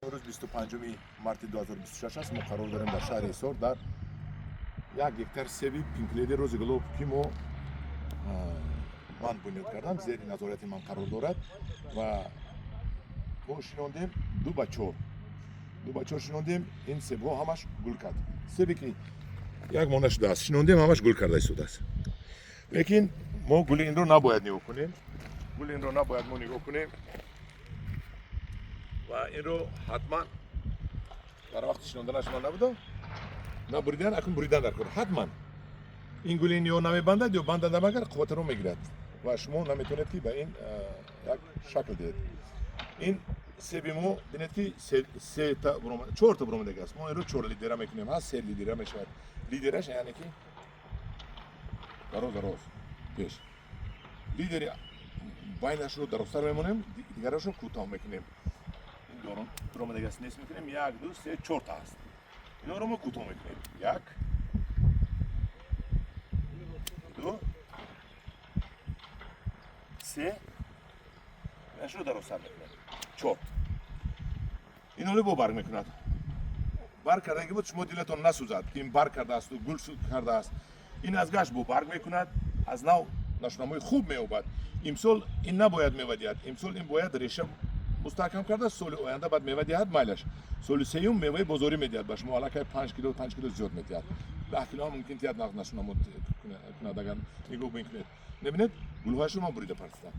Имрӯз 25 марти 2026 аст. Мо қарор дорем дар шаҳри Ҳисор, дар 1 гектар себи Пинк Леди Рози Глоб, ки мо ман бунёд кардам, зери назорати ман қарор дорад. Ва мо шинондем 2 ба 4, 2 ба 4 шинондем. Ин себҳо ҳамаш гул кард. Себе ки як моҳ нашудааст шинондем, ҳамаш гул карда истодааст. Лекин мо гули инро набояд нигоҳ кунем, гули инро набояд мо нигоҳ кунем ва инро ҳатман дар вақти шинонданаш ман набудам, набуридан, акун буридан дар кор. Ҳатман ин гули ин ё намебандад, ё бандадам агар, қувватаро мегирад ва шумо наметавонед, ки ба ин як шакл диҳед. Ин себи мо, бинед, ки сета, чорта буромадаги аст. Мо инро чор лидера мекунем, ҳаст се лидера мешавад. Лидераш, яъне ки дароз, дароз пеш, лидери байнашро дарозтар мемонем, дигарашро кӯтоҳ мекунем. Дуромадаги аст, нест мекунем. Як, ду, се, чорта аст. Инҳоро мо кӯтоҳ мекунем: як, ду, се. Инашро дарозтар мекунем, чор. Ин бо барг мекунад. Барг кардаги буд, шумо дилатон насӯзад, ки ин барг кардаасту гул кардааст. Ин аз гашт бо барг мекунад, аз нав нашунамои хуб меёбад. Имсол ин набояд мева диҳад, имсол ин бояд реша мустаҳкам карда, соли оянда баъд мева диҳад. Майлаш, соли сеюм меваи бозорӣ медиҳад ба шумо, аллакай 5 кило, 5 кило зиёд медиҳад, 10 кило ҳам мумкин диҳад, нағз нашунамо кунад. Агар нигоҳ мекунед, мебинед, гулҳояшро ман бурида партидам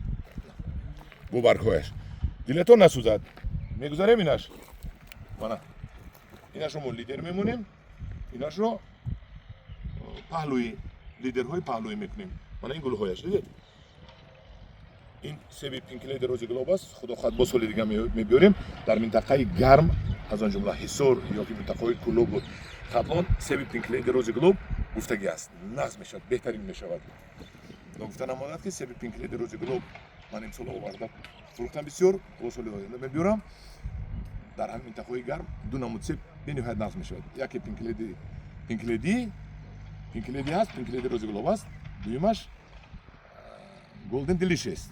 бо баргҳояш. Дилатон насӯзад. Мегузарем инаш, мана инашро мо лидер мемонем, инашро паҳлӯи, лидерҳои паҳлӯӣ мекунем. Мана ин гулҳояш, дидед? Ин себи Пинк Леди Рози Глоб аст. Худо хоҳад, бо соли дига мебиёрем. Дар минтақаи гарм, аз он ҷумла Ҳисор ёки минтақаҳои Кӯлобу Хатлон, себи Пинк Леди Рози Глоб гуфтагӣ аст, нағз мешавад, беҳтарин мешавад. Ногуфта намонад, ки себи Пинк Леди Рози Глоб ман имсол оварда фурӯхтам бисёр, бо соли оянда мебиёрам. Дар ҳамин минтақаҳои гарм ду намуд себ бениҳоят нағз мешавад: яке Пинк Леди, Пинк Леди, Пинк Леди ҳаст, Пинк Леди Рози Глоб аст, дуюмаш Голден Делишес.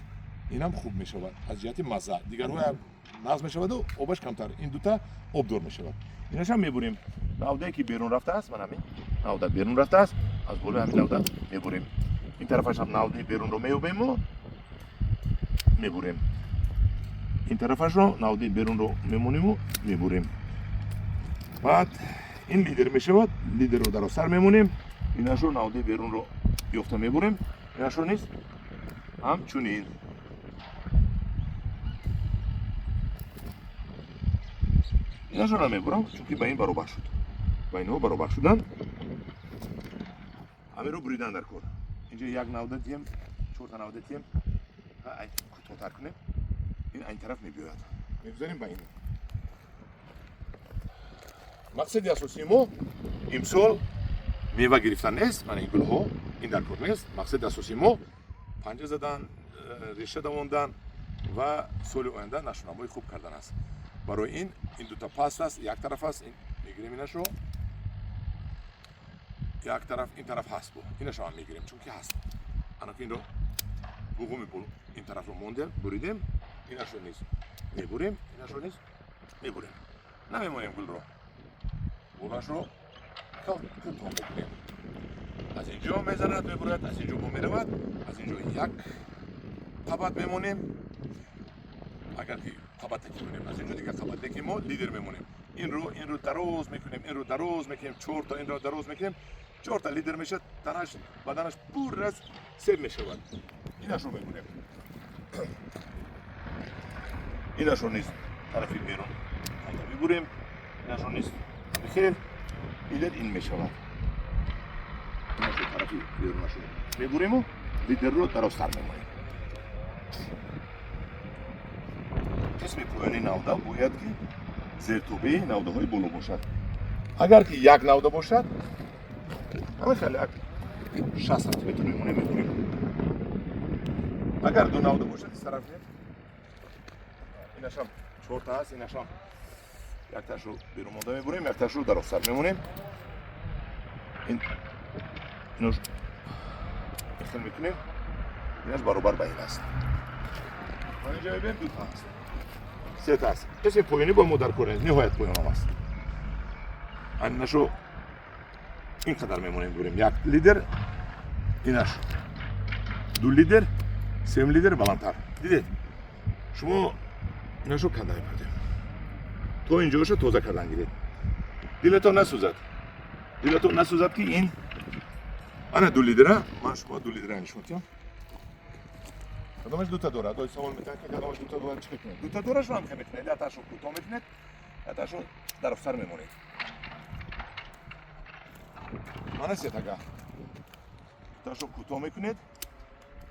Инам хуб мешавад аз ҷиҳати мазза, дигарҳоям нағз мешаваду обаш камтар, ин дута обдор мешавад. Инашам мебурем. Навдае ки берун рафтааст, ман ҳамин навда берун рафтааст, аз болои ҳамин навда мебурем. Ин тарафашам навдаи берунро меёбему мебурем, ин тарафашро навдаи берунро мемониму мебурем. Баъд ин лидер мешавад, лидерро дарозтар мемонем, инашро навдаи берунро ёфта мебурем, инашро низ ҳамчунин. Инашро намебурам, чунки ба ин баробар шуд, ба инҳо баробар шуданд. Ҳаминро буридан дар кор. Инҷо як навда диҳем, чорта навда диҳем, кӯтоҳтар кунем, ин айн тараф мебиёяд. Мегузарем ба ин. Мақсади асосии мо имсол мева гирифтан нест, мана ин гулҳо, ин дар кор нест. Мақсади асосии мо панҷа задан, реша давондан ва соли оянда нашунамои хуб кардан аст. Барои ин ин дута паст аст, як тараф аст, мегирем инашро як тараф, ин тараф ҳаст, бо инашро ҳам мегирем, чунки ҳаст. Анаки инро буғуми ин тарафро мондем, буридем, инашро низ мебурем, инашро низ мебурем, намемонем гулро, болашро кӯтоҳ мекунем. Аз ин ҷо мезанад, мебурад, аз ин ҷо бо меравад, аз ин ҷо як қабат мемонем. Агар ки қабат такӣ кунем, аз ин ҷо дигар қабат, лекин мо лидер мемонем. Инро дароз мекунем, инро дароз мекунем, чорта инро дароз мекунем, чорта лидер мешавад, танаш, баданаш пур аз себ мешавад. Инашро мебурем, инашро низ тарафи берун мебурем, инашро низ бихел. Лидер ин мешавад. Инашро тарафи берунашро мебурему лидерро дарозтар мемонем. Қисми поёни навда бояд ки зертобеи навдаҳои боло бошад. Агар ки як навда бошад, ҳамин хеле як 60 сантиметр мемонем, мебурем. Агар ду навда бошад, из тараф инашам чорта аст, инашам якташро берун монда мебурем, якташро дарозтар мемонем. Инош хел мекунем, инаш баробар ба ин аст. Ман инҷа мебинем, дута аст. Сета аст. Қисми поёнӣ бо мо дар кор нест, ниҳоят поёнам аст. Анашу ин қадар мемонем, бурем. Як лидер, инаш ду лидер, сем лидер баландтар. Дидед? Шумо инашу канда мепардем. То инҷоша тоза кардан гиред. Дилатон насӯзад. Дилатон насӯзад, ки ин ана ду лидера, ман шумо ду лидера нишон медиҳам. Кадомаш дута дорад? Ой, савол метавад, ки кадомаш дута дорад, чӣ мекунед? Дута дорашро ҳам мекунед, яташро кӯтоҳ мекунед, яташро дарозтар мемонед. Мана сетага. Дуташро кӯтоҳ мекунед,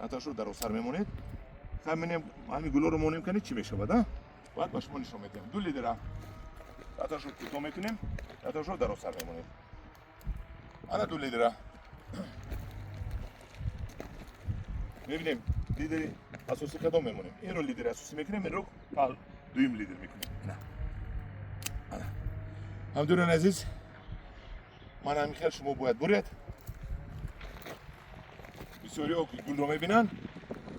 яташро дарозтар мемонед. Ҳаминем, ҳамин гулоро монем, кани чӣ мешавад, а? Баъд ба шумо нишон медиҳам. Ду лидера. Яташро кӯтоҳ мекунем, яташро дарозтар мемонем. Ана ду лидера. Мебинем, лидери асосӣ кадом мемонем. Инро лидери асосӣ мекунем, инро дуюм лидер мекунем. Ина. Ана. Ҳамдиёрони азиз, ман ҳамин хел шумо бояд буред. Бисёриҳо ки гулро мебинанд,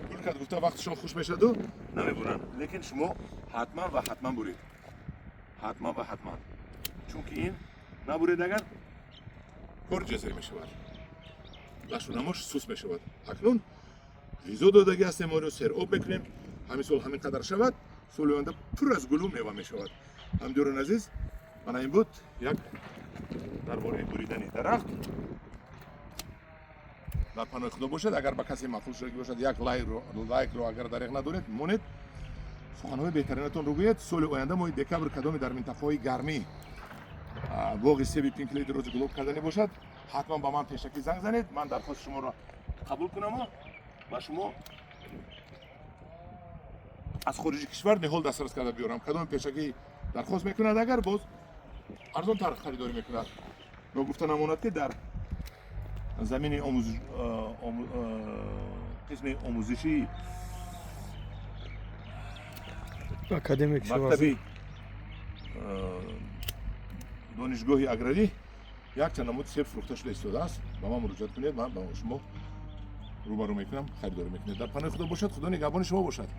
гул кад гуфта вақташон хуш мешаду намебуранд. Лекин шумо ҳатман ва ҳатман буред. Ҳатман ва ҳатман. Чунки ин набуред агар, кор ҷазир мешавад. Нашунамош сус мешавад. Акнун ғизо додагӣ ҳастем, оро сероб мекунем. Ҳамин сол ҳамин қадар шавад, соли оянда пур аз гулу мева мешавад. Ҳамдиёрони азиз, мана ин буд як дар бораи буридани дарахт. Дар паноҳи Худо бошад. Агар ба касе маъқул шудагӣ бошад, як лайкро агар дареғ надоред, монед, суханҳои беҳтаринатонро гӯед. Соли оянда моҳи декабр кадоме дар минтақаҳои гармӣ боғи себи Пинк Леди рози гулоб карданӣ бошад, ҳатман ба ман пешакӣ занг занед, ман дархости шуморо қабул кунаму ба шумо аз хориҷи кишвар ниҳол дастрас карда биёрам. Кадоме пешакӣ дархост мекунад, агар боз арзонтар харидорӣ мекунад. Ногуфта намонад, ки дар замини қисми омӯзишии Академик мактаби донишгоҳи аграрӣ якчанд намуд себ фурӯхта шуда истодааст. Ба ман муроҷиат кунед, ман ба шумо рӯбарӯ мекунам, харидорӣ мекунед. Дар паноҳи Худо бошад, Худо нигаҳбони шумо бошад.